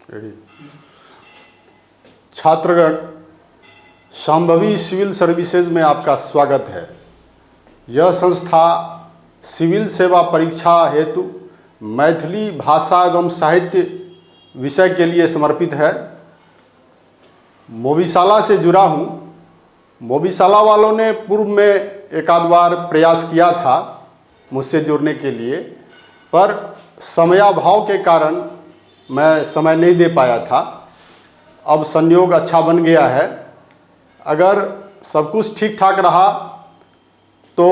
Ready. छात्रगण, Shambhavi civil services में आपका स्वागत है। यह संस्था सिविल सेवा परीक्षा हेतु मैथिली भाषा एवं साहित्य विषय के लिए समर्पित है। मोबिशाला से जुड़ा हूँ। मोबिशाला वालों ने पूर्व में एक आध बार प्रयास किया था मुझसे जुड़ने के लिए, पर समयाभाव के कारण मैं समय नहीं दे पाया था। अब संयोग अच्छा बन गया है। अगर सब कुछ ठीक ठाक रहा तो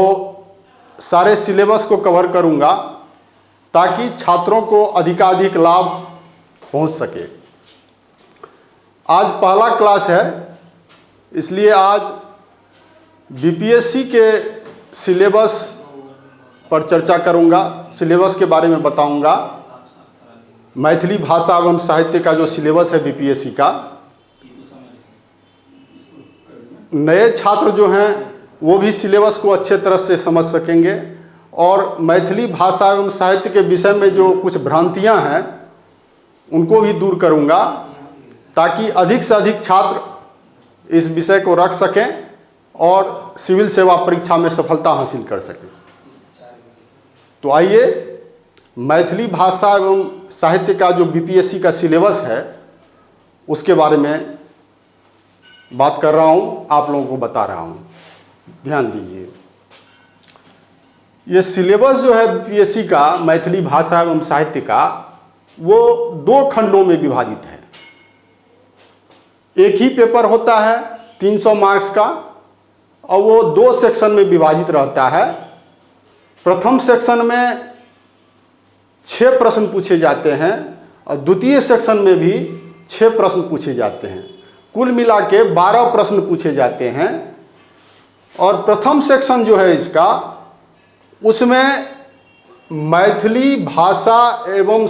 सारे सिलेबस को कवर करूंगा ताकि छात्रों को अधिकाधिक लाभ पहुंच सके। आज पहला क्लास है, इसलिए आज बीपीएससी के सिलेबस पर चर्चा करूंगा, सिलेबस के बारे में बताऊंगा। मैथिली भाषा एवं साहित्य का जो सिलेबस है बीपीएससी का, नए छात्र जो हैं वो भी सिलेबस को अच्छे तरह से समझ सकेंगे और मैथिली भाषा एवं साहित्य के विषय में जो कुछ भ्रांतियां हैं उनको भी दूर करूंगा ताकि अधिक से अधिक छात्र इस विषय को रख सकें और सिविल सेवा परीक्षा में सफलता हासिल कर सकें। तो आइए, मैथिली भाषा एवं साहित्य का जो बीपीएससी का सिलेबस है उसके बारे में बात कर रहा हूँ, आप लोगों को बता रहा हूँ। ध्यान दीजिए, ये सिलेबस जो है बीपीएससी का मैथिली भाषा एवं साहित्य का, वो दो खंडों में विभाजित है। एक ही पेपर होता है 300 मार्क्स का और वो दो सेक्शन में विभाजित रहता है। प्रथम सेक्शन में 6 प्रश्न पूछे जाते हैं और द्वितीय सेक्शन में भी 6 प्रश्न पूछे जाते हैं। कुल मिला के 12 प्रश्न पूछे जाते हैं। और प्रथम सेक्शन जो है इसका, उसमें मैथिली भाषा एवं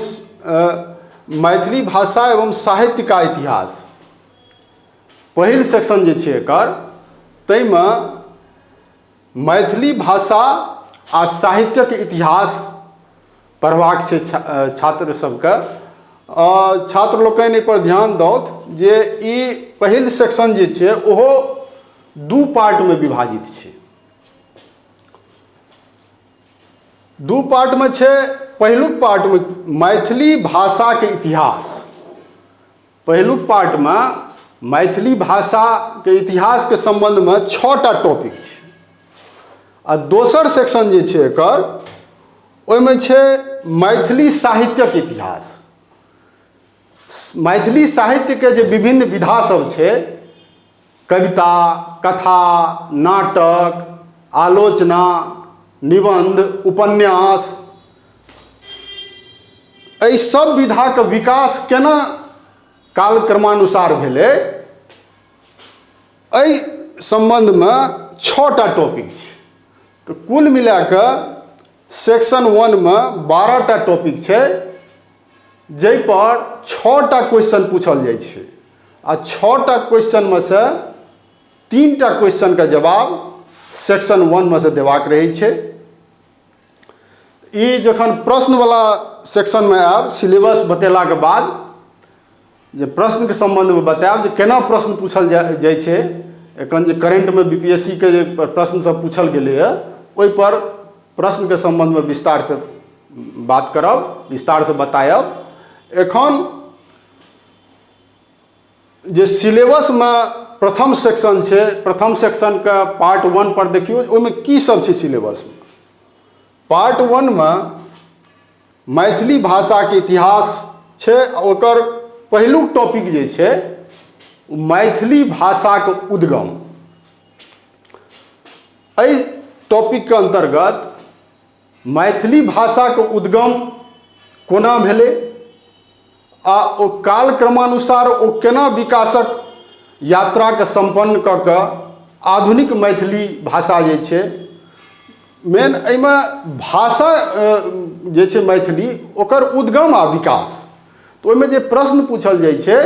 मैथिली भाषा एवं साहित्य का इतिहास पहिल सेक्शन जे छै एकर, ताहिमे मैथिली भाषा आ साहित्यक इतिहास पढ़बाक छै छात्र सबके। छात्र लोकनि एहिपर ध्यान दौथ जे ई पहिल सेक्शन जे छै ओहो दू पार्टमे विभाजित छै। दू पार्टमे छै। पहिलुक पार्टमे मैथिली भाषाके इतिहास, पहिलुक पार्टमे मैथिली भाषाके इतिहासके सम्बन्धमे 6टा टॉपिक छै। आ दोसर सेक्शन जे छै एकर, ओहिमे छै मैथिली साहित्यक इतिहास। मैथिली साहित्यके जे विभिन्न विधा सब छै, कविता, कथा, नाटक, आलोचना, निबंध, उपन्यास, एहि सब विधाके विकास केना कालक्रमानुसार भेलै, एहि सम्बन्धमे 6टा टॉपिक छै। तऽ कुल मिला कऽ सेक्शन 1मे 12टा टॉपिक छै, जाहिपर 6टा क्वेश्चन पूछल जाइ छै आ 6टा क्वेश्चनमे से 3टा क्वेश्चनके जवाब सेक्शन 1मे से देबाक रहै छै। ई जखन प्रश्नवला सेक्शनमे आयब, सिलेबस बतेलाके बाद जे प्रश्नके सम्बन्धमे बतायब जे केना प्रश्न पूछल जाइ छै, एखन जे करेंटमे बीपीएससी के जे प्रश्न सब पूछल गेलैए ओहिपर प्रश्नके सम्बन्धमे विस्तारसँ बात करब, विस्तारसँ बतायब। एखन जे सिलेबसमे प्रथम सेक्शन छै, प्रथम सेक्शनके पार्ट 1 पर देखियौ ओहिमे की सब छै सिलेबसमे। पार्ट 1मे मैथिली भाषाके इतिहास छै। ओकर पहिलुक टॉपिक जे छै मैथिली भाषाके उद्गम। एहि टॉपिकके अन्तर्गत मैथिली भाषाके उद्गम कोना भेलै आ ओ कालक्रमानुसार ओ केना विकासक यात्राके सम्पन्न कऽ कऽ आधुनिक मैथिली भाषा जे छै, मेन एहिमे भाषा जे छै मैथिली, ओकर उद्गम आ विकास। तऽ ओहिमे जे प्रश्न पूछल जाइ छै,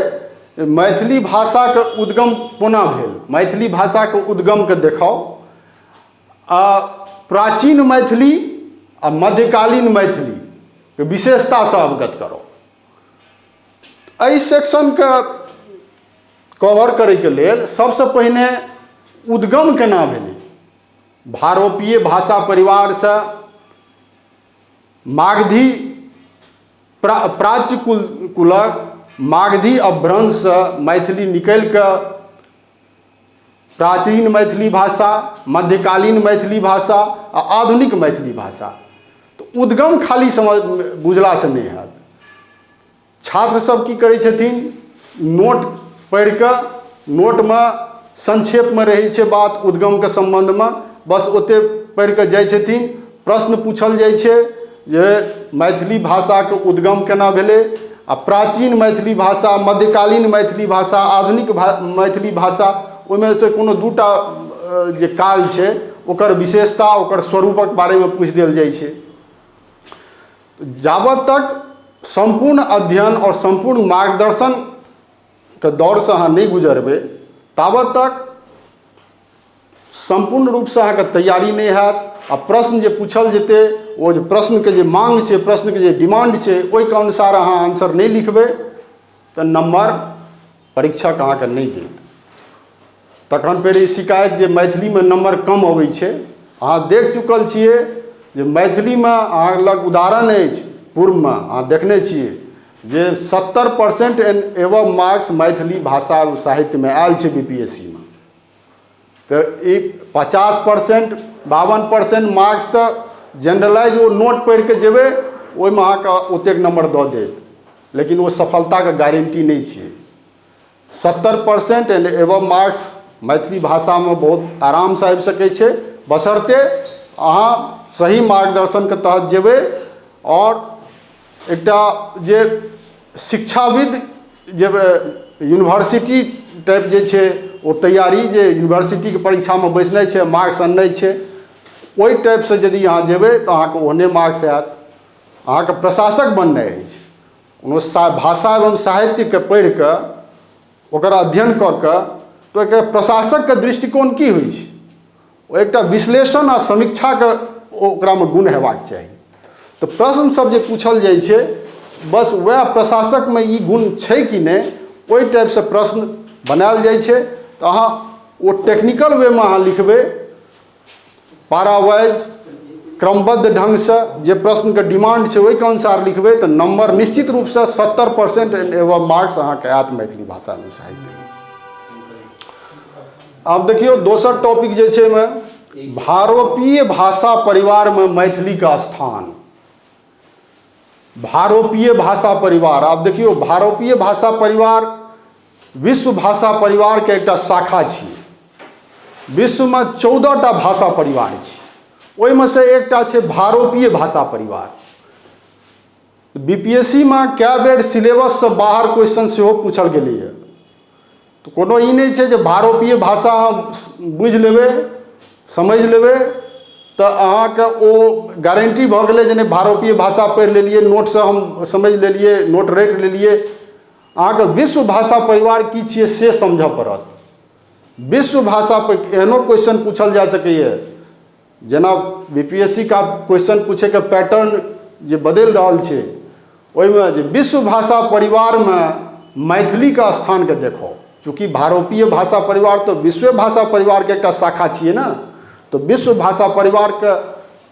मैथिली भाषाके उद्गम कोना भेल, मैथिली भाषाके उद्गमके देखाउ, आ प्राचीन मैथिली आ मध्यकालीन मैथिलीके विशेषतासँ अवगत कराउ। एहि सेक्शनके कवर करैके लेल सबसँ पहिने उद्गम केना भेलै। भारोपीय भाषा परिवारसँ मागधी प्राच्य कुलक मागधी अपभ्रंशसँ मैथिली निकलि कऽ प्राचीन मैथिली भाषा, मध्यकालीन मैथिली भाषा आ आधुनिक मैथिली भाषा। तऽ उद्गम खाली समझ बुझलासँ नहि हैत। छात्र सब की करै छथिन, नोट पढ़ि कऽ नोटमे संक्षेपमे रहै छै बात उद्गमके सम्बन्धमे, बस ओते पढ़ि कऽ जाइ छथिन। प्रश्न पूछल जाइ छै जे मैथिली भाषाके उद्गम केना भेलै आ प्राचीन मैथिली भाषा, मध्यकालीन मैथिली भाषा, आधुनिक मैथिली भाषा, ओहिमे से कोनो दूटा जे काल छै ओकर विशेषता, ओकर स्वरूपक बारेमे पूछि देल जाइ छै। जाबत तक सम्पूर्ण अध्ययन आओर सम्पूर्ण मार्गदर्शनके दौरसँ अहाँ नहि गुजरबै ताबत तक सम्पूर्ण रूपसँ अहाँके तैयारी नहि हैत आ प्रश्न जे पूछल जेतै ओ जे प्रश्नके जे माँग छै, प्रश्नके जे डिमांड छै, ओहिके अनुसार अहाँ आंसर नहि लिखबै तऽ नम्बर परीक्षक अहाँके नहि देत। तखन फेर ई शिकायत जे मैथिलीमे नम्बर कम अबै छै। अहाँ देख चुकल छियै जे मैथिलीमे अहाँ लग उदाहरण अछि, पूर्वमे अहाँ देखने छियै जे 70% एंड एबव मार्क्स मैथिली भाषा साहित्यमे आयल छै BPSC मे। तऽ ई 50% 52% मार्क्स तऽ जनरलाइज ओ नोट पढ़ि कऽ जेबै ओहिमे अहाँके ओतेक नम्बर दऽ देत, लेकिन ओ सफलताके गारंटी नहि छै। 70% एंड एबव मार्क्स मैथिली भाषामे बहुत आरामसँ आबि सकै छै, बशर्ते अहाँ सही मार्गदर्शनके तहत जेबै। आओर एकटा जे शिक्षाविद जे यूनिवर्सिटी टाइप जे छै ओ तैयारी जे यूनिवर्सिटीके परीक्षामे बैसनाइ छै, मार्क्स अननाइ छै, ओहि टाइपसँ यदि अहाँ जेबै तऽ अहाँके ओहने मार्क्स आयत। अहाँके प्रशासक बननाइ अछि, कोनो भाषा एवं साहित्यके पढ़ि कऽ ओकर अध्ययन कऽ कऽ तऽ ओहिके प्रशासकके दृष्टिकोण की होइ छै, ओ एकटा विश्लेषण आ समीक्षाके ओकरामे गुण हेबाक चाही। तऽ प्रश्न सब जे पूछल जाइ छै बस वएह प्रशासकमे ई गुण छै कि नहि, ओहि टाइपसँ प्रश्न बनायल जाइ छै। तऽ अहाँ ओ टेक्निकल वेमे अहाँ लिखबै, पारावाइज क्रमबद्ध ढङ्गसँ जे प्रश्नके डिमांड छै ओहिके अनुसार लिखबै तऽ नम्बर निश्चित रूपसँ 70% एंड एबव मार्क्स अहाँके आयत मैथिली भाषामे साहित्यमे। आब देखियौ दोसर टॉपिक जे छै एहिमे भारोपीय भाषा परिवारमे मैथिलीके स्थान। भारोपीय भाषा परिवार, आब देखियौ भारोपीय भाषा परिवार विश्व भाषा परिवारके एकटा शाखा छियै। विश्वमे 14टा भाषा परिवार छै, ओहिमे से एकटा छै भारोपीय भाषा परिवार। BPSC मे कए बेर सिलेबससँ बाहर क्वेश्चन सेहो पूछल गेलैए। तऽ कोनो ई नहि छै जे भारोपीय भाषा अहाँ बुझि लेबै, समझि लेबै तऽ अहाँके ओ गारंटी भऽ गेलै जे नहि भारोपीय भाषा पढ़ि लेलियै, नोटसँ हम समझि लेलियै, नोट रटि लेलियै। अहाँके विश्व भाषा परिवार की छियै से समझऽ पड़त। विश्व भाषा पर एहनो क्वेश्चन पूछल जा सकैए, जेना BPSC का क्वेश्चन पूछैके पैटर्न जे बदलि रहल छै ओहिमे जे विश्व भाषा परिवारमे मैथिलीके स्थानके देखो। चूँकि भारोपीय भाषा परिवार तऽ विश्व भाषा परिवारके एकटा शाखा छियै ने, तऽ विश्व भाषा परिवारके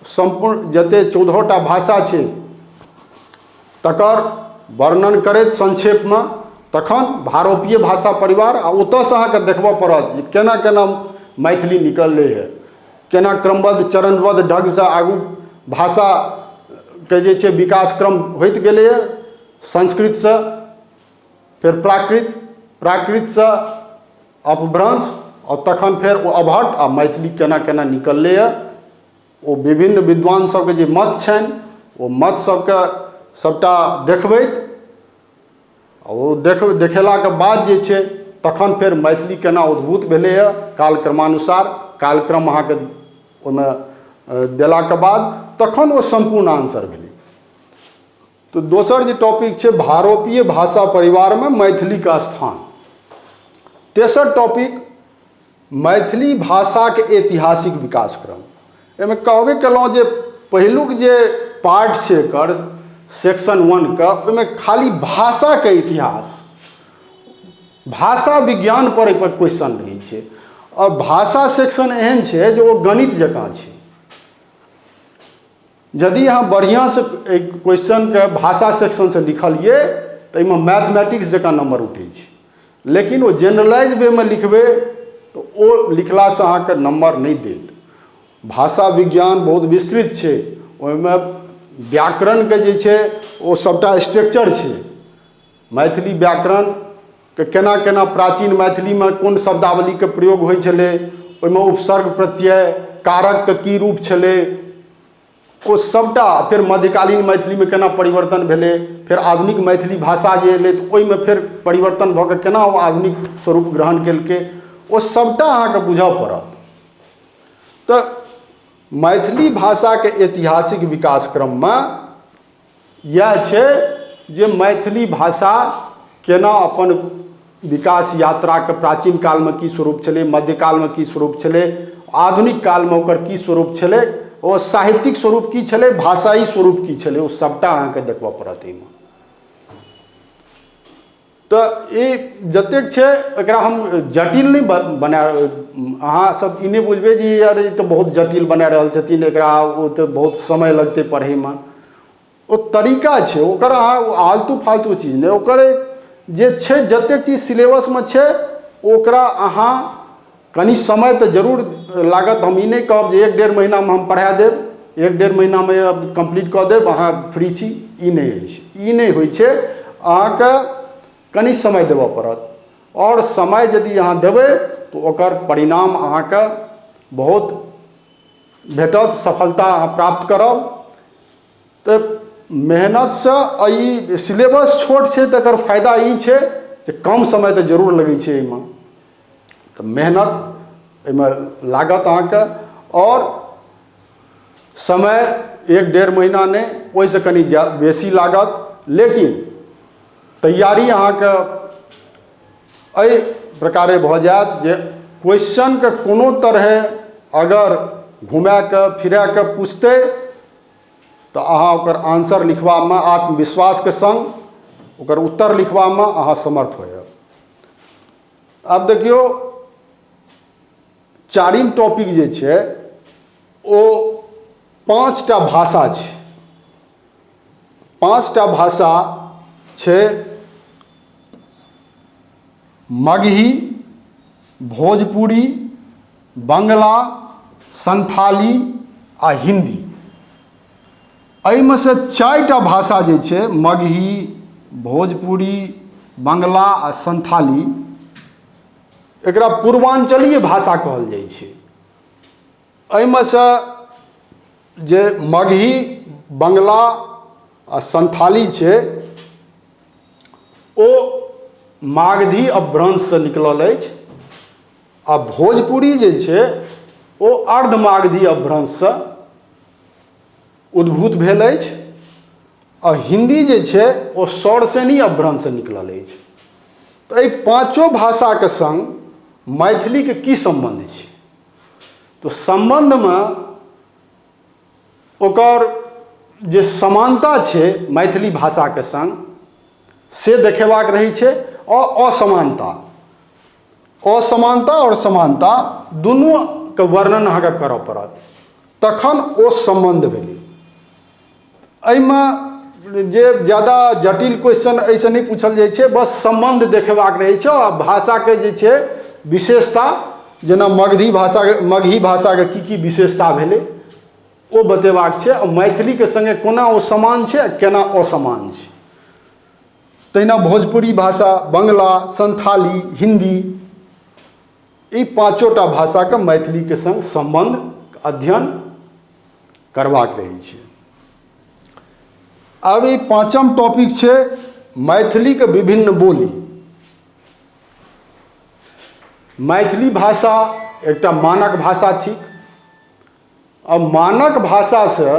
सम्पूर्ण जते 14टा भाषा छै तकर वर्णन करैत संक्षेपमे तखन भारोपीय भाषा परिवार आ ओतऽसँ अहाँके देखबऽ पड़त जे केना केना मैथिली निकललै हँ, केना क्रमबद्ध चरणबद्ध ढङ्गसँ आगू भाषाके जे छै विकास क्रम होइत गेलैए। संस्कृतसँ फेर प्राकृत, प्राकृतसँ अपभ्रंश आओर तखन फेर ओ अवहट्ठ आ मैथिली केना केना निकललैए ओ विभिन्न विद्वान सबके जे मत छनि ओ मत सबके सबटा देखबैत ओ देखेलाके बाद जे छै तखन फेर मैथिली केना उद्भूत भेलैए कालक्रमानुसार, कालक्रम अहाँके ओहिमे देलाके बाद तखन ओ सम्पूर्ण आंसर भेलै। तऽ दोसर जे टॉपिक छै भारोपीय भाषा परिवारमे मैथिलीके स्थान। तेसर टॉपिक मैथिली भाषाके ऐतिहासिक विकास क्रम। एहिमे कहबे केलहुँ जे पहिलुक जे पार्ट छै एकर सेक्शन 1 के, ओहिमे खाली भाषाके इतिहास, भाषा विज्ञान पर एहिपर क्वेश्चन रहै छै। आओर भाषा सेक्शन एहन छै जे ओ गणित जकाँ छै। यदि अहाँ बढ़िआँसँ एहि क्वेश्चनके भाषा सेक्शनसँ लिखलियै, तऽ एहिमे मैथमेटिक्स जकाँ नम्बर उठै छै। लेकिन ओ जेनरलाइज वेमे लिखबै तऽ ओ लिखलासँ अहाँके नम्बर नहि देत। भाषा विज्ञान बहुत विस्तृत छै। ओहिमे व्याकरणके जे छै, ओ सभटा स्ट्रक्चर छै। मैथिली व्याकरणके केना केना, प्राचीन मैथिलीमे कोन शब्दावलीके प्रयोग होइ छलै, ओहिमे उपसर्ग, प्रत्यय, कारकके की रूप छलै, ओ सभटा। फेर मध्यकालीन मैथिलीमे केना परिवर्तन भेलै, फेर आधुनिक मैथिली भाषा जे एलै, तऽ ओहिमे फेर परिवर्तन भऽ कऽ केना ओ आधुनिक स्वरूप ग्रहण केलकै, ओ सभटा अहाँके बुझऽ पड़त। तऽ मैथिली भाषाके ऐतिहासिक विकास क्रममे इएह छै जे मैथिली भाषा केना अपन विकास यात्राके, प्राचीन कालमे की स्वरूप छलै, मध्यकालमे की स्वरूप छलै, आधुनिक कालमे ओकर की स्वरूप छलै, ओ साहित्यिक स्वरूप की छलै, भाषाई स्वरूप की छलै, ओ सभटा अहाँके देखबऽ पड़त एहिमे। तऽ ई जतेक छै, एकरा हम जटिल नहि बना। अहाँ सब ई नहि बुझबै जे यार, ई तऽ बहुत जटिल बना रहल छथिन एकरा, ओ तऽ बहुत समय लगतै पढ़ैमे। ओ तरीका छै ओकर। अहाँ आलतू फालतू चीज नहि, ओकर जे छै, जतेक चीज सिलेबसमे छै, ओकरा अहाँ कनि समय तऽ जरूर लागत। हम ई नहि कहब जे एक 1.5 महीनामे हम पढ़ा देब, एक 1.5 महीनामे कम्प्लीट कऽ देब, अहाँ फ्री छी। ई नहि अछि, ई नहि होइ छै। अहाँके कनि समय देबऽ पड़त आओर समय यदि अहाँ देबै, तऽ ओकर परिणाम अहाँके बहुत भेटत, सफलता अहाँ प्राप्त करब। तऽ मेहनतसँ ई सिलेबस छोट छै, तकर फायदा ई छै जे कम समय तऽ जरूर लगै छै एहिमे। तऽ मेहनत एहिमे लागत अहाँके आओर समय एक 1.5 महीना नहि, ओहिसँ कनि बेसी लागत। लेकिन तैयारी अहाँके एहि प्रकारे भऽ जायत जे क्वेश्चनके कोनो तरहे अगर घुमा कऽ फिरा कऽ पुछतै, तऽ अहाँ ओकर आंसर लिखबामे, आत्मविश्वासके सङ्ग ओकर उत्तर लिखबामे अहाँ समर्थ होयब। आब देखियौ, चारिम टॉपिक जे छै, ओ पाँचटा भाषा छै। पाँचटा भाषा छै: मगही, भोजपुरी, बंगला, संथाली आ हिन्दी। एहिमे से चारिटा भाषा जे छै, मगही, भोजपुरी, बंगला आ संथाली, एकरा पूर्वाञ्चलीय भाषा कहल जाइ छै। एहिमे से जे मगही, बंगला आ संथाली छै, ओ मागधी अपभ्रंशसँ निकलल अछि आ भोजपुरी जे छै, ओ अर्धमागधी अपभ्रंशसँ उद्भूत भेल अछि आ हिन्दी जे छै, ओ शौरसेनी अपभ्रंशसँ निकलल अछि। तऽ एहि पाँचो भाषाके सङ्ग मैथिलीके की सम्बन्ध छै? तऽ सम्बन्धमे ओकर जे समानता छै मैथिली भाषाके सङ्ग, से देखेबाक रहै छै आओर असमानता, असमानता आओर समानता दुनूके वर्णन अहाँके करऽ पड़त, तखन ओ सम्बन्ध भेलै। एहिमे जे ज्यादा जटिल क्वेश्चन एहिसँ नहि पूछल जाइ छै, बस सम्बन्ध देखेबाक रहै छै आ भाषाके जे छै विशेषता, जेना मगधी भाषाके, मगही भाषाके की की विशेषता भेलै, ओ बतेबाक छै आ मैथिलीके सङ्गे कोना ओ समान छै आ केना असमान छै। तहिना भोजपुरी भाषा, बंगला, संथाली, हिन्दी, ई पाँचोटा भाषाके मैथिलीके सङ्ग सम्बन्ध अध्ययन करबाक रहै छै। आब ई पाँचम टॉपिक छै मैथिलीके विभिन्न बोली। मैथिली भाषा एकटा मानक भाषा थिक आ मानक भाषासँ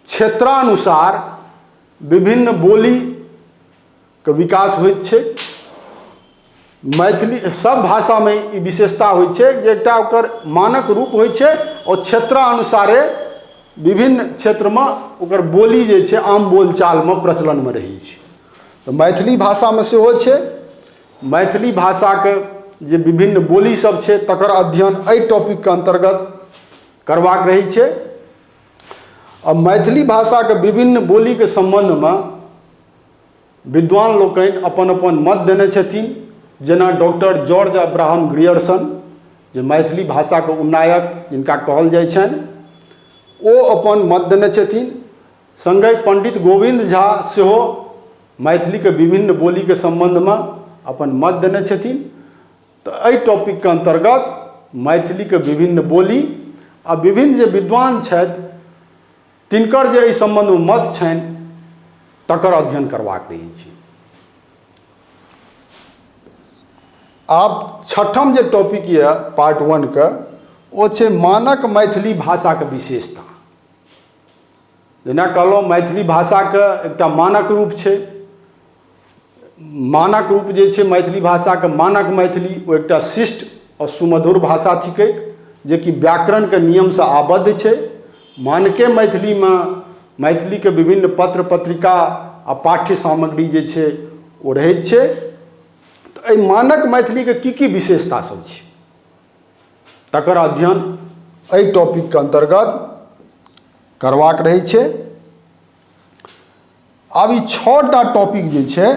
क्षेत्रानुसार विभिन्न बोलीके विकास होइत छै। मैथिली सब भाषामे ई विशेषता होइ छै जे एकटा ओकर मानक रूप होइ छै और क्षेत्रानुसारे विभिन्न क्षेत्रमे ओकर बोली जे छै आम बोलचालमे प्रचलनमे रहै छै। तऽ मैथिली भाषामे सेहो छै। मैथिली भाषाके जे विभिन्न बोली सब छै तकर अध्ययन एहि टॉपिकके अन्तर्गत करबाक रहै छै। आ मैथिली भाषाके विभिन्न बोलीके सम्बन्धमे विद्वान लोकनि अपन अपन मत देने छथिन, जेना डॉक्टर जॉर्ज अब्राहम ग्रियर्सन जे मैथिली भाषाके उन्नायक जिनका कहल जाइ छनि, ओ अपन मत देने छथिन। सङ्गहि पंडित गोविन्द झा सेहो मैथिलीके विभिन्न बोलीके सम्बन्धमे अपन मत देने छथिन। तऽ एहि टॉपिकके अन्तर्गत मैथिलीके विभिन्न बोली आ विभिन्न जे विद्वान छथि तिनकर जे एहि सम्बन्धमे मत छनि तकर अध्ययन करबाक रहै छै। आब छठम जे टॉपिक यऽ पार्ट 1 के, ओ छै मानक मैथिली भाषाके विशेषता। जेना कहलहुँ, मैथिली भाषाके एकटा मानक रूप छै। मानक रूप जे छै मैथिली भाषाके, मानक मैथिली, ओ एकटा शिष्ट आओर सुमधुर भाषा थिकै, जेकि व्याकरणके नियमसँ आबद्ध छै। मानके मैथिलीमे मैथिलीके विभिन्न पत्र पत्रिका आ पाठ्य सामग्री जे छै ओ रहैत छै। तऽ एहि मानक मैथिलीके की की विशेषता सब छै तकर अध्ययन एहि टॉपिकके अन्तर्गत करबाक रहै छै। आब ई 6 टा टॉपिक जे छै,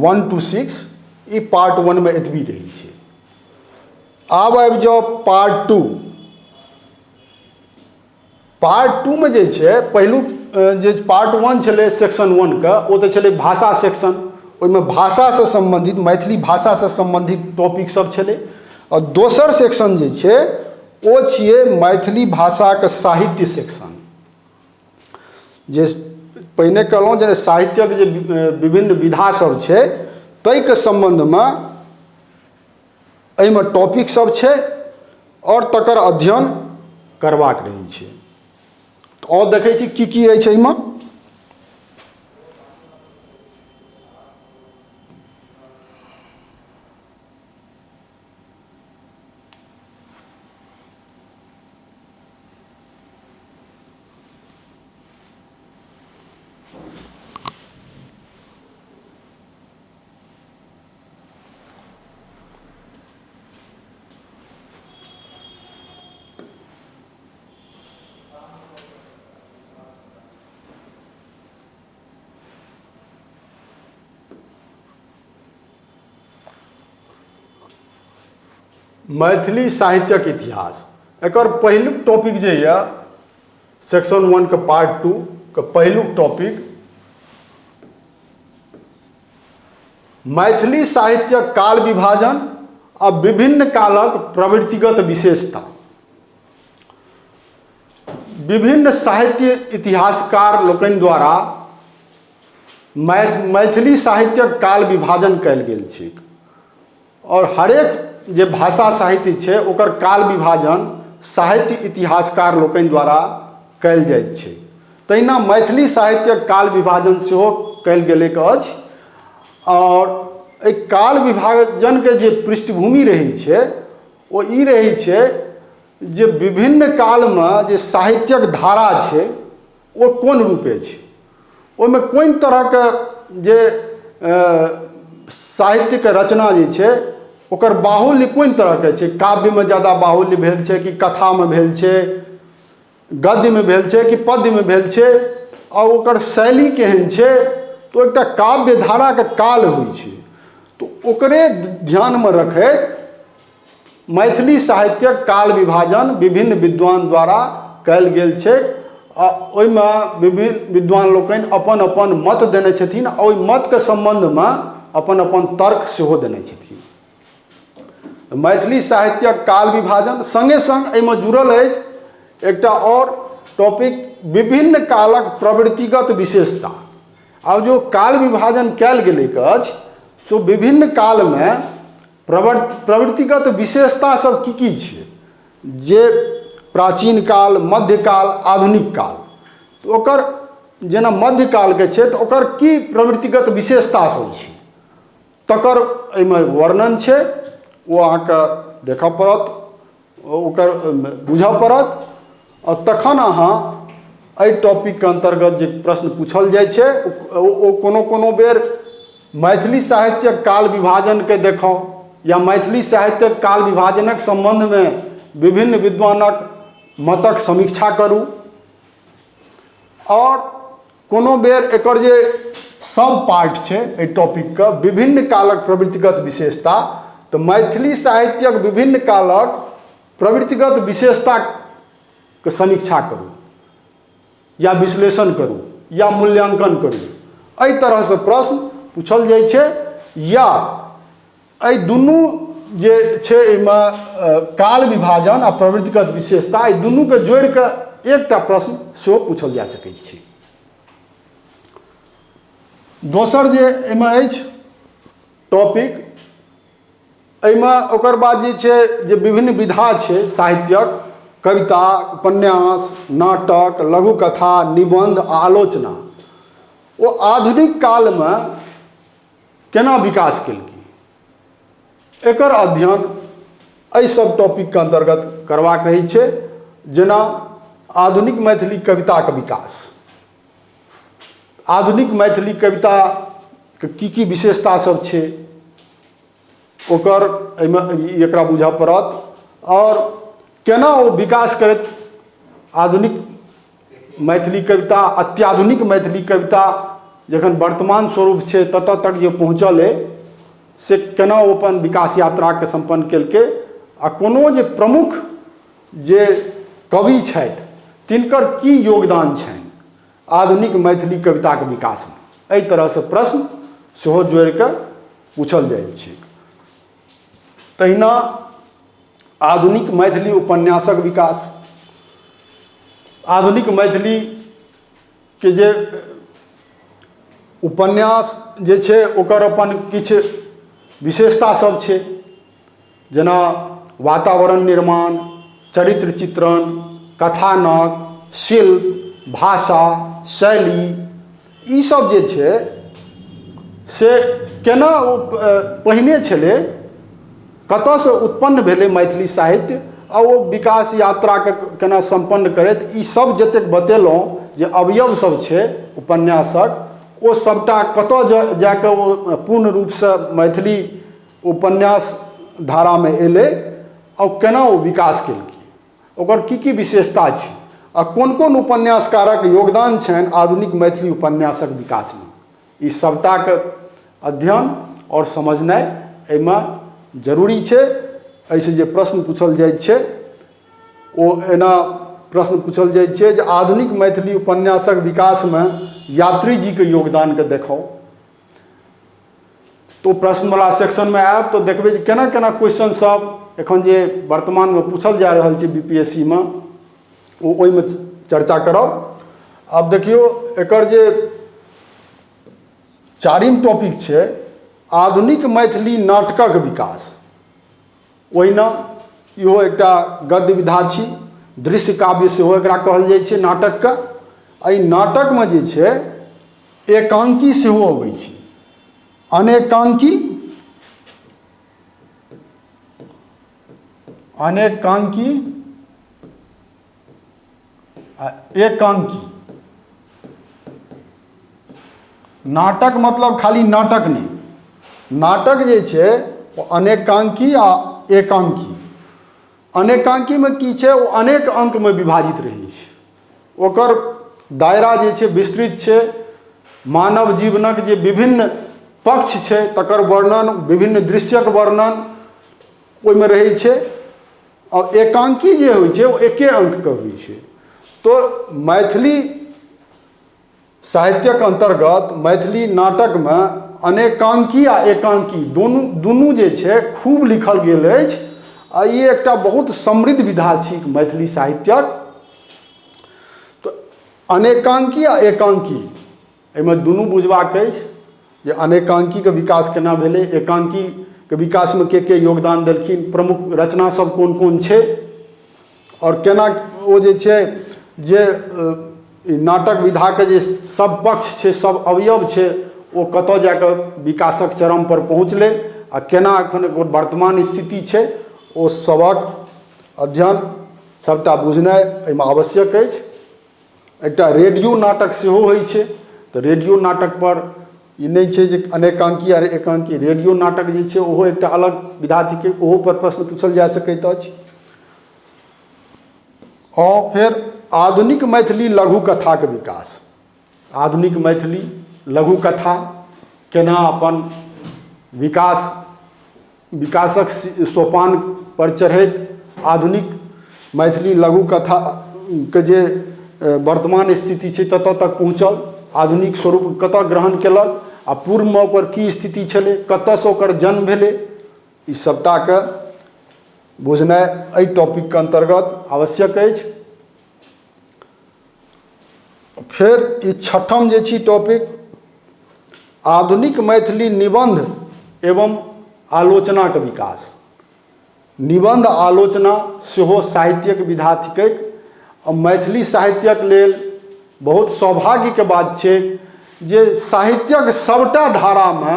1 टू 6, ई पार्ट 1मे एतबी रहै छै। आब आबि जाउ पार्ट 2। पार्ट 2मे जे छै, पहिलुक जे पार्ट 1 छलै सेक्शन 1के, ओ तऽ छलै भाषा सेक्शन। ओहिमे भाषासँ सम्बन्धित, मैथिली भाषासँ सम्बन्धित टॉपिक सब छलै। आओर दोसर सेक्शन जे छै ओ छियै मैथिली भाषाके साहित्य सेक्शन। जे पहिने कहलहुँ जे साहित्यक जे विभिन्न विधा सब छै ताहिके सम्बन्धमे एहिमे टॉपिक सब छै आओर तकर अध्ययन करबाक रहै छै। आओर देखै छी की की अछि एहिमे। मैथिली साहित्यक इतिहास, एकर पहिलुक टॉपिक जे यऽ, सेक्शन 1के पार्ट 2के पहिलुक टॉपिक, मैथिली साहित्यक काल विभाजन आ विभिन्न कालक प्रवृत्तिगत विशेषता। विभिन्न साहित्य इतिहासकार लोकनि द्वारा मैथिली साहित्यक काल विभाजन कयल गेल छैक आओर हरेक जे भाषा साहित्य छै ओकर काल विभाजन साहित्य इतिहासकार लोकनि द्वारा कयल जाइत छै। तहिना मैथिली साहित्यक काल विभाजन सेहो कयल गेलैक अछि। आओर एहि काल विभाजनके जे पृष्ठभूमि रहै छै ओ ई रहै छै जे विभिन्न कालमे जे साहित्यक धारा छै ओ कोन रूपे छै, ओहिमे कोन तरहके जे साहित्यके रचना जे छै ओकर बाहुल्य कोन तरहके छै, काव्यमे ज्यादा बाहुल्य भेल छै कि कथामे भेल छै, गद्यमे भेल छै कि पद्यमे भेल छै, आ ओकर शैली केहन छै। तऽ एकटा काव्य धाराके काल होइ छै, तऽ ओकरे ध्यानमे रखैत मैथिली साहित्यक काल विभाजन विभिन्न विद्वान द्वारा कयल गेल छै। आ ओहिमे विभिन्न विद्वान लोकनि अपन अपन मत देने छथिन आ ओहि मतके सम्बन्धमे अपन अपन तर्क सेहो देने छथिन। मैथिली साहित्यक काल विभाजन सङ्गे सङ्ग एहिमे जुड़ल अछि एकटा आओर टॉपिक, विभिन्न कालक प्रवृत्तिगत विशेषता। आब जो काल विभाजन कयल गेलैक अछि सो विभिन्न कालमे प्रवृत्तिगत विशेषता सब की की छै, जे प्राचीन काल, मध्यकाल, आधुनिक काल, तऽ ओकर जेना मध्यकालके छै तऽ ओकर की प्रवृत्तिगत विशेषता सब छै तकर एहिमे वर्णन छै। ओ अहाँके देखऽ पड़त, ओकर बुझऽ पड़त आओर तखन अहाँ एहि टॉपिकके अन्तर्गत जे प्रश्न पूछल जाइ छै ओ कोनो कोनो बेर मैथिली साहित्यक काल विभाजनके देखाउ या मैथिली साहित्यक काल विभाजनक सम्बन्धमे विभिन्न विद्वानक मतक समीक्षा करू। आओर कोनो बेर एकर जे सब पार्ट छै एहि टॉपिकके, विभिन्न कालक प्रवृत्तिगत विशेषता, तऽ मैथिली साहित्यक विभिन्न कालक प्रवृत्तिगत विशेषताके समीक्षा करू या विश्लेषण करू या मूल्यांकन करू। एहि तरहसँ प्रश्न पूछल जाइ छै। या एहि दुनू जे छै एहिमे काल विभाजन आ प्रवृत्तिगत विशेषता, एहि दुनूके जोड़िकऽ एकटा प्रश्न सेहो पूछल जा सकैत छै। दोसर जे एहिमे अछि टॉपिक, एहिमे ओकर बाद जे छै जे विभिन्न विधा छै साहित्यक, कविता, उपन्यास, नाटक, लघुकथा, निबन्ध आ आलोचना, ओ आधुनिक कालमे केना विकास केलकै, एकर अध्ययन एहि सब टॉपिकके अन्तर्गत करबाक रहै छै। जेना आधुनिक मैथिली कविताके विकास, आधुनिक मैथिली कविताके की की विशेषता सब छै ओकर एहिमे एकरा बुझऽ पड़त, आओर केना ओ विकास करैत आधुनिक मैथिली कविता, अत्याधुनिक मैथिली कविता जखन वर्तमान स्वरूप छै ततऽ तक जे पहुँचल अइ से केना ओ अपन विकास यात्राके सम्पन्न केलकै, आ कोनो जे प्रमुख जे कवि छथि तिनकर की योगदान छनि आधुनिक मैथिली कविताके विकासमे, एहि तरहसँ प्रश्न सेहो जोड़िकऽ पूछल जाइत छै। तहिना आधुनिक मैथिली उपन्यासक विकास, आधुनिक मैथिलीके जे उपन्यास जे छै ओकर अपन किछु विशेषता सब छै, जेना वातावरण निर्माण, चरित्र चित्रण, कथानक, शिल्प, भाषा, शैली, ईसब जे छै से केना ओ पहिने छलै, कतऽसँ उत्पन्न भेलै मैथिली साहित्य आ ओ विकास यात्राके केना सम्पन्न करैत, ई सब जतेक बतेलहुँ जे अवयव सब छै उपन्यासक, ओ सबटा कतऽ जाकऽ ओ पूर्ण रूपसँ मैथिली उपन्यास धारामे एलै आओर केना ओ विकास केलकै, ओकर की की विशेषता छै आ कोन कोन उपन्यासकारक योगदान छनि आधुनिक मैथिली उपन्यासक विकासमे, ई सबटाके अध्ययन आओर समझनाइ एहिमे जरूरी छै। एहिसँ जे प्रश्न पूछल जाइत छै ओ एना प्रश्न पूछल जाइत छै जे आधुनिक मैथिली उपन्यासक विकासमे यात्रीजीके योगदानके देखाउ। तो प्रश्नवला सेक्शनमे आयब तऽ देखबै जे केना केना क्वेश्चन सब एखन जे वर्तमानमे पूछल जा रहल छै BPSC मे, ओ ओहिमे चर्चा करब। आब देखियौ एकर जे चारिम टॉपिक छै आधुनिक मैथिली नाटकक विकास, ओहिना इहो एकटा गद्य विधा छी, दृश्य काव्य सेहो एकरा कहल जाइ छै नाटकके। एहि नाटकमे जे छै एकांकी सेहो अबै छै, अनेकांकी, अनेकांकी आ एकांकी। नाटक मतलब खाली नाटक नहि, नाटक जे छै ओ अनेकांकी आ एकांकी। अनेकांकीमे की छै, ओ अनेक अंकमे विभाजित रहै छै, ओकर दायरा जे छै विस्तृत छै, मानव जीवनक जे विभिन्न पक्ष छै तकर वर्णन, विभिन्न दृश्यक वर्णन ओहिमे रहै छै। आओर एकांकी जे होइ छै ओ एके अंकके होइ छै। तो मैथिली साहित्यक अन्तर्गत मैथिली नाटकमे अनेकांकी आ एकांकी दुनू दुनू जे छै खूब लिखल गेल अछि आ ई एकटा बहुत समृद्ध विधा छी मैथिली साहित्यक। तऽ अनेकांकी आ एकांकी एहिमे दुनू बुझबाक अछि जे अनेकांकीके विकास केना भेलै, एकांकीके विकासमे के के योगदान देलखिन, प्रमुख रचना सब कोन कोन छै आओर केना ओ जे छै जे नाटक विधाके जे सब पक्ष छै, सब अवयव छै, ओ कतऽ जाकऽ विकासक चरम पर पहुँचलै आ केना एखन ओकर वर्तमान स्थिति छै, ओ सबक अध्ययन सबटा बुझनाइ एहिमे आवश्यक अछि। एकटा रेडियो नाटक सेहो होइ छै, तऽ रेडियो नाटकपर ई नहि छै जे अनेकाङ्की आओर एकाङ्की, रेडियो नाटक जे छै ओहो एकटा अलग विधा थिकै, ओहोपर प्रश्न पूछल जा सकैत अछि। आओर फेर आधुनिक मैथिली लघु कथाके विकास, आधुनिक मैथिली लघु कथा केना अपन विकासक सोपान पर चढ़ैत आधुनिक मैथिली लघु कथाके जे वर्तमान स्थिति छै ततऽ तक पहुँचल, आधुनिक स्वरूप कतऽ ग्रहण केलक आ पूर्वमे ओकर की स्थिति छलै, कतऽसँ ओकर जन्म भेलै, ई सबटाके बुझनाइ एहि टॉपिकके अन्तर्गत आवश्यक अछि। फेर ई छठम जे छी टॉपिक, आधुनिक मैथिली निबन्ध एवं आलोचनाके विकास। निबन्ध आलोचना सेहो साहित्यिक विधा थिकैक आ मैथिली साहित्यक लेल बहुत सौभाग्यके बात छै जे साहित्यक सभटा धारामे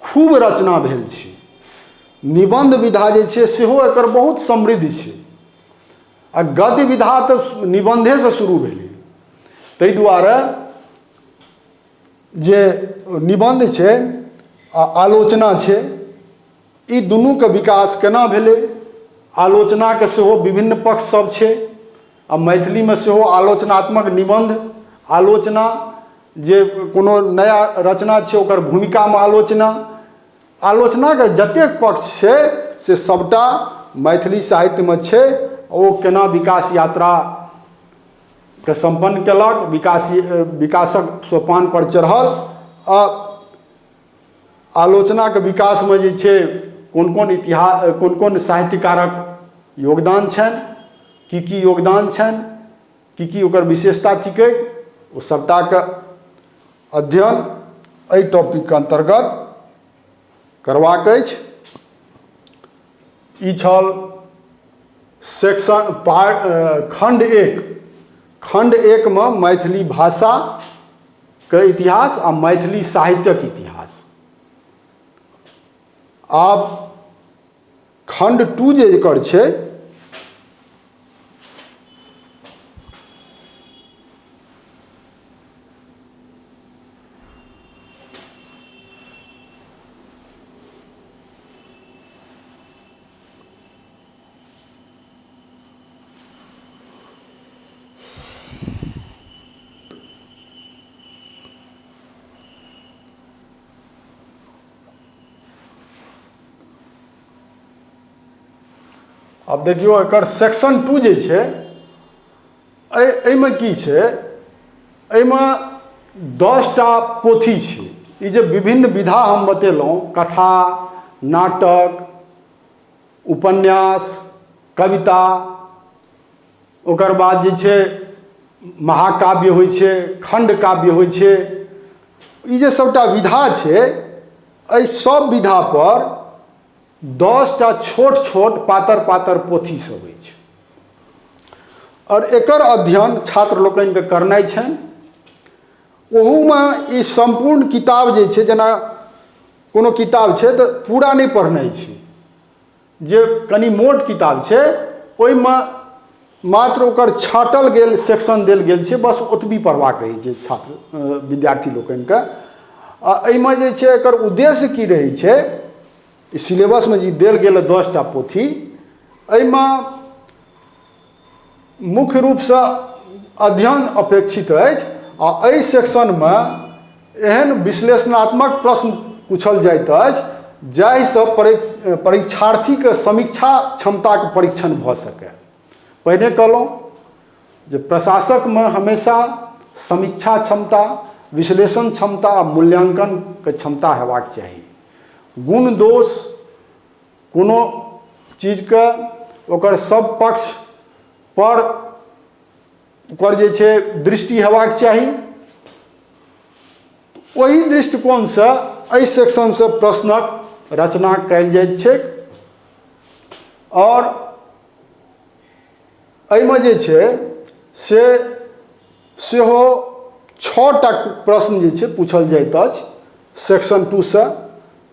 खूब रचना भेल छै। निबन्ध विधा जे छै सेहो एकर बहुत समृद्ध छै आ गद्य विधा तऽ निबन्धेसँ शुरू भेलै, ताहि दुआरे जे निबन्ध छै आ आलोचना छै ई दुनूके विकास केना भेलै। आलोचनाके सेहो विभिन्न पक्ष सब छै आ मैथिलीमे सेहो आलोचनात्मक निबन्ध, आलोचना जे कोनो नया रचना छै ओकर भूमिकामे आलोचना, आलोचनाके जतेक पक्ष छै से सबटा मैथिली साहित्यमे छै। ओ केना विकास यात्राके सम्पन्न केलक, विकासक सोपान पर चढ़ल आ आलोचनाके विकासमे जे छै कोन कोन इतिहास, कोन कोन साहित्यकारक योगदान छनि, की की योगदान छनि, की की ओकर विशेषता थिकै, ओ सबटाके अध्ययन एहि टॉपिकके अन्तर्गत करबाक अछि। ई छल सेक्शन खण्ड एक। खण्ड एकमे मैथिली भाषाके इतिहास आ मैथिली साहित्यक इतिहास। आब खण्ड टू जे एकर छै आब देखियौ एकर सेक्शन टू जे छै एहिमे की छै, एहिमे 10टा पोथी छै। ई जे विभिन्न विधा हम बतेलहुँ, कथा, नाटक, उपन्यास, कविता, ओकर बाद जे छै महाकाव्य होइ छै, खण्ड काव्य होइ छै, ई जे सबटा विधा छै एहि सब विधापर 10टा छोट छोट पातर पातर पोथी सब अछि आओर एकर अध्ययन छात्र लोकनिके करनाइ छनि। ओहूमे ई सम्पूर्ण किताब जे छै, जेना कोनो किताब छै तऽ पूरा नहि पढ़नाइ छै, जे कनि मोट किताब छै ओहिमे मात्र ओकर छाँटल गेल सेक्शन देल गेल छै, बस ओतबी पढ़बाक रहै छै छात्र विद्यार्थी लोकनिके। आ एहिमे जे छै एकर उद्देश्य की रहै छै, ई सिलेबसमे जे देल गेल 10टा पोथी, एहिमे मुख्य रूपसँ अध्ययन अपेक्षित अछि आ एहि सेक्शनमे एहन विश्लेषणात्मक प्रश्न पूछल जाइत अछि जाहिसँ परीक्षार्थीके समीक्षा क्षमताके परीक्षण भऽ सकय। पहिने कहलहुँ जे प्रशासकमे हमेशा समीक्षा क्षमता, विश्लेषण क्षमता आ मूल्यांकनके क्षमता हेबाक चाही। गुण दोष कोनो चीजके ओकर सब पक्ष पर ओकर जे छै दृष्टि हेबाक चाही। ओहि दृष्टिकोणसँ एहि सेक्शनसँ प्रश्नक रचना कयल जाइत छैक आओर एहिमे जे छै से सेहो 6टा प्रश्न जे छै पूछल जाइत अछि सेक्शन 2सँ।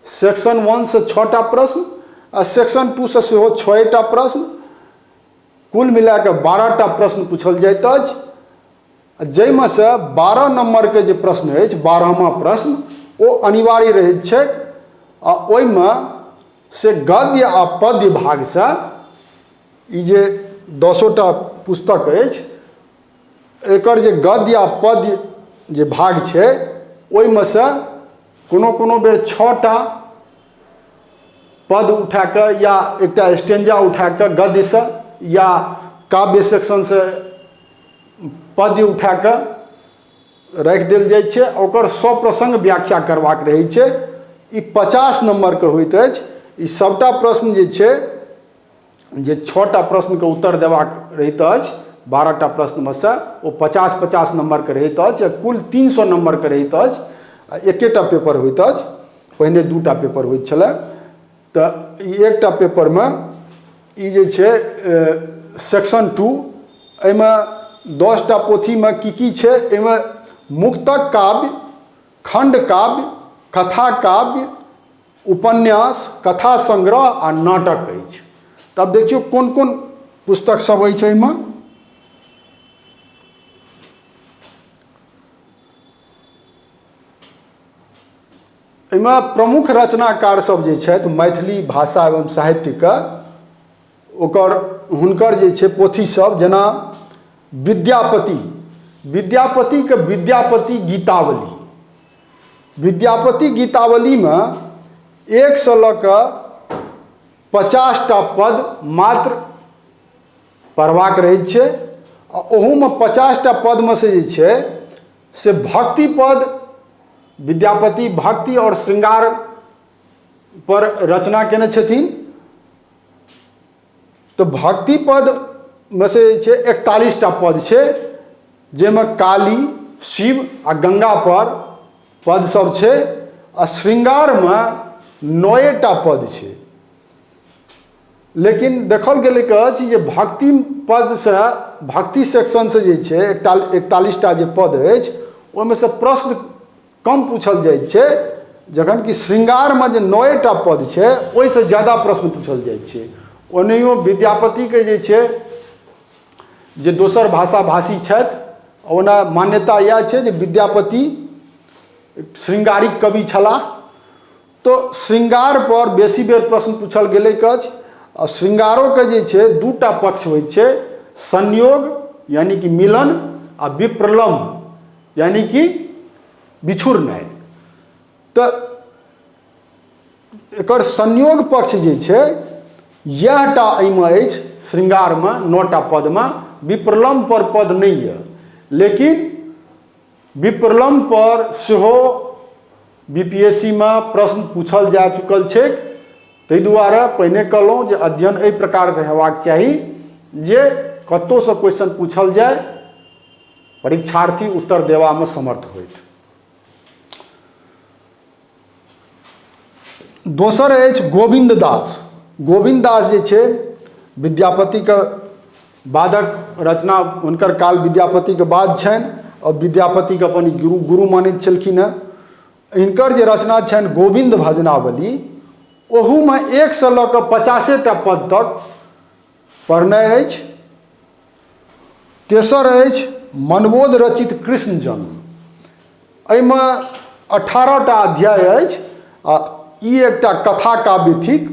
सेक्शन 1सँ 6टा प्रश्न आ सेक्शन 2सँ सेहो 6टा प्रश्न, कुल मिलाकऽ 12टा प्रश्न पूछल जाइत अछि। आ जाहिमे सँ 12 नम्बरके जे प्रश्न अछि, 12वां प्रश्न, ओ अनिवार्य रहैत छैक आ ओहिमे से गद्य आ पद्य भागसँ ई जे 10टा पुस्तक अछि एकर जे गद्य आ पद्य जे भाग छै ओहिमे सँ कोनो कोनो बेर 6टा पद उठा कऽ या एकटा स्टेंजा उठा कऽ गद्यसँ या काव्य सेक्शनसँ पद्य उठा कऽ राखि देल जाइ छै, ओकर सप्रसंग व्याख्या करबाक रहै छै। ई 50 नम्बरके होइत अछि। ई सभटा प्रश्न जे छै, जे 6टा प्रश्नके उत्तर देबाक रहैत अछि 12टा प्रश्नमे सँ, ओ 50-50 नम्बरके रहैत अछि आ कुल 300 नम्बरके रहैत अछि आ एकेटा पेपर होइत अछि। पहिने 2टा पेपर होइत छलै, तऽ ई एकटा पेपरमे ई जे छै सेक्शन 2, एहिमे 10टा पोथीमे की की छै, एहिमे मुक्तक काव्य, खण्ड काव्य, कथा काव्य, उपन्यास, कथा संग्रह आ नाटक अछि। तब देखियौ कोन कोन पुस्तक सब अछि एहिमे। एहिमे प्रमुख रचनाकार सब जे छथि मैथिली भाषा एवं साहित्यके, ओकर हुनकर जे छै पोथी सब, जेना विद्यापति, विद्यापतिके विद्यापति गीतावली, विद्यापति गीतावलीमे 1 सँ लऽ कऽ 50टा पद मात्र पढ़बाक रहै छै आ ओहूमे 50टा पदमे से जे छै से भक्ति पद, विद्यापति भक्ति आओर श्रृंगार पर रचना केने छथिन, तऽ भक्ति पदमे से जे छै 41टा पद छै, जाहिमे काली, शिव आ गंगा पर पद सब छै आ श्रृंगारमे 9टा पद छै। लेकिन देखल गेलै अछि जे भक्ति पदसँ, भक्ति सेक्शनसँ जे छै 41टा जे पद अछि ओहिमे सँ प्रश्न कम पूछल जाइत छै, जखन कि श्रृंगारमे जे 9टा पद छै ओहिसँ ज्यादा प्रश्न पूछल जाइत छै। ओनाहियो विद्यापतिके जे छै जे दोसर भाषा भाषी छथि, ओना मान्यता इएह छै जे विद्यापति श्रृंगारिक कवि छलाह, तऽ श्रृंगार पर बेसी बेर प्रश्न पूछल गेलैक अछि। आ श्रृंगारोके जे छै 2टा पक्ष होइ छै, संयोग यानी कि मिलन आ विप्रलम्भ यानी कि बिछुड़नाइ। तऽ एकर संयोग पक्ष जे छै इएहटा एहिमे अछि श्रृंगारमे 9टा पदमे, विप्रलम्भ पर पद नहि यऽ, लेकिन विप्रलम्भ पर सेहो BPSC मे प्रश्न पूछल जा चुकल छैक। ताहि दुआरे पहिने कहलहुँ जे अध्ययन एहि प्रकारसँ हेबाक चाही जे कतहुसँ क्वेश्चन पूछल जाय परीक्षार्थी उत्तर देबामे समर्थ होथि। दोसर अछि गोविन्द दास। गोविन्द दास जे छै विद्यापतिके बादक रचना, हुनकर काल विद्यापतिके बाद छनि आओर विद्यापतिके अपन गुरु मानैत छलखिन हेँ। हिनकर जे रचना छनि गोविन्द भजनावली, ओहूमे 1 सँ लऽ कऽ 50टा पद तक पढ़नाइ अछि। तेसर अछि मनबोध रचित कृष्ण जन्म, एहिमे 18टा अध्याय अछि आ ई एकटा कथा काव्य थिक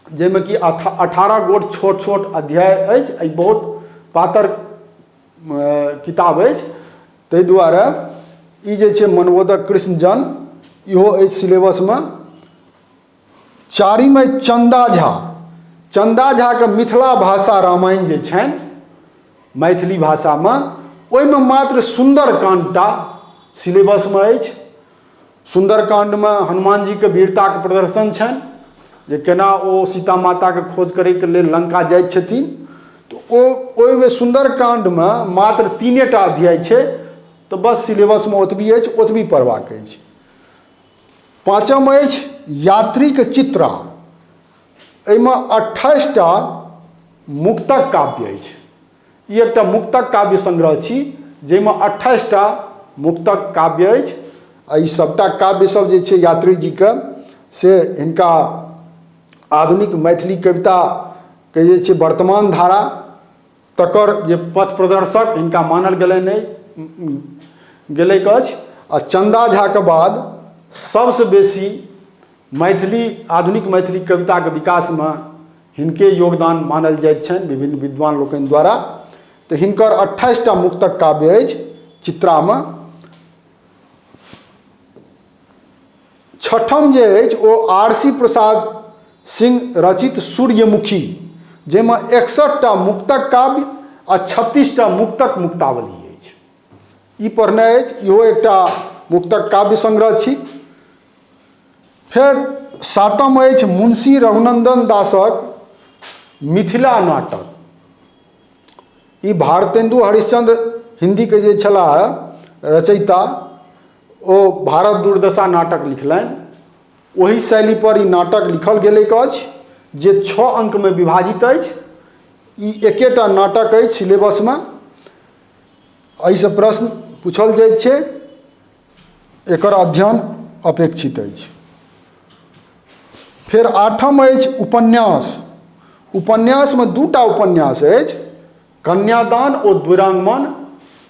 जाहिमे कि 18 गोट छोट छोट अध्याय अछि। ई बहुत पातर किताब अछि, ताहि दुआरे ई जे छै मनबोधक कृष्ण जन्म इहो अछि सिलेबसमे। चारिम अछि चन्दा झा। चन्दा झाके मिथिला भाषा रामायण जे छनि मैथिली भाषामे, ओहिमे मात्र सुन्दरकाण्डटा सिलेबसमे अछि। सुन्दरकाण्डमे हनुमानजीके वीरताके प्रदर्शन छनि जे केना ओ सीता माताके खोज करैके लेल लंका जाइत छथिन, तऽ ओहिमे सुन्दरकाण्डमे मात्र 3टा अध्याय छै, तऽ बस सिलेबसमे ओतबी अछि, ओतबी पढ़बाक अछि। पाँचम अछि यात्रीक चित्रा, एहिमे 28टा मुक्तक काव्य अछि। ई एकटा मुक्तक काव्य संग्रह छी जाहिमे 28टा मुक्तक काव्य अछि आ ई सभटा काव्य सब जे छै यात्री जीके से हिनका आधुनिक मैथिली कविताके जे छै वर्तमान धारा तकर जे पथ प्रदर्शक हिनका मानल गेलनि अइ। गेलैक अछि। आ चन्दा झाके बाद सबसँ बेसी मैथिली आधुनिक मैथिली कविताके विकासमे हिनके योगदान मानल जाइत छनि विभिन्न विद्वान लोकनि द्वारा। तऽ हिनकर 28टा मुक्तक काव्य अछि चित्रामे। छठम जे अछि ओ आर.सी. प्रसाद सिंह रचित सूर्यमुखी, जाहिमे 61टा मुक्तक काव्य आ 36टा मुक्तक मुक्तावली अछि। ई पढ़ने अछि, इहो एकटा मुक्तक काव्य संग्रह छी। फेर सातम अछि मुंशी रघुनंदन दासक मिथिला नाटक। ई भारतेंदु हरिश्चंद्र हिन्दीके जे छलाह रचयिता, ओ भारत दुर्दशा नाटक लिखलनि। ओहि शैलीपर ई नाटक लिखल गेलैक अछि जे 6 अंकमे विभाजित अछि। ई एकेटा नाटक अछि सिलेबसमे। एहिसँ प्रश्न पूछल जाइत छै, एकर अध्ययन अपेक्षित अछि। फेर आठम अछि उपन्यास। उपन्यासमे 2टा उपन्यास अछि, कन्यादान ओ द्विरांगमन,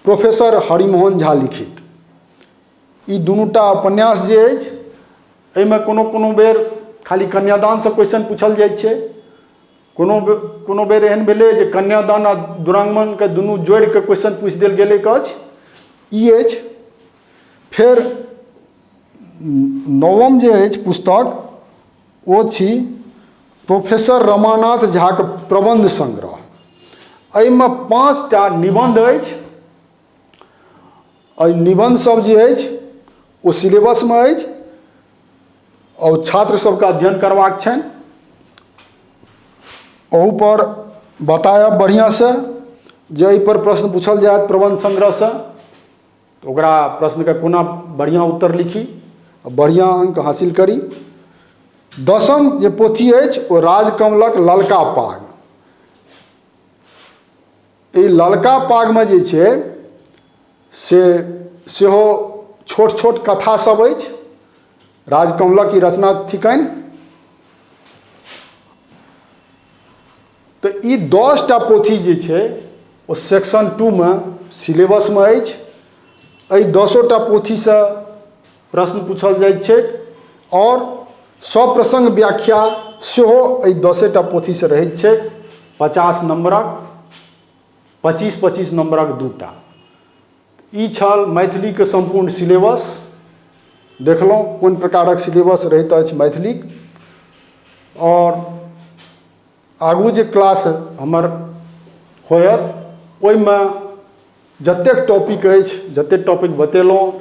प्रोफेसर हरिमोहन झा लिखित। ई दुनूटा उपन्यास जे अछि एहिमे कोनो कोनो बेर खाली कन्यादानसँ क्वेश्चन पूछल जाइ छै, कोनो कोनो बेर एहन भेलै जे कन्यादान आ दुरांगमनके दुनू जोड़िके क्वेश्चन पूछि देल गेलैक अछि। ई अछि। फेर नवम जे अछि पुस्तक ओ छी प्रोफेसर रमानाथ झाके प्रबन्ध संग्रह। एहिमे 5टा निबन्ध अछि। एहि निबन्ध सब जे अछि ओ सिलेबसमे अछि आओर छात्र सबके अध्ययन करबाक छनि। ओहूपर बतायब बढ़िआँसँ जे एहिपर प्रश्न पूछल जायत प्रबन्ध संग्रहसँ, तऽ ओकरा प्रश्नके कोना बढ़िआँ उत्तर लिखी, बढ़िआँ अङ्क हासिल करी। दसम जे पोथी अछि ओ राजकमलक ललका पाग। एहि ललका पागमे जे छै से सेहो छोट छोट कथा सब अछि। राजकमलक ई रचना थिकनि। तऽ ई 10टा पोथी जे छै ओ सेक्शन 2 मे सिलेबसमे अछि। एहि 10टा पोथीसँ प्रश्न पूछल जाइत छैक आओर सप्रसङ्ग व्याख्या सेहो एहि 10टा पोथीसँ रहैत छैक। 50 नम्बरक, 25-25 नम्बरक 2टा। ई छल मैथिलीके सम्पूर्ण सिलेबस। देखलहुँ कोन प्रकारक सिलेबस रहैत अछि मैथिलीक। आओर आगू जे क्लास हमर होयत ओहिमे जतेक टॉपिक अछि, जतेक टॉपिक बतेलहुँ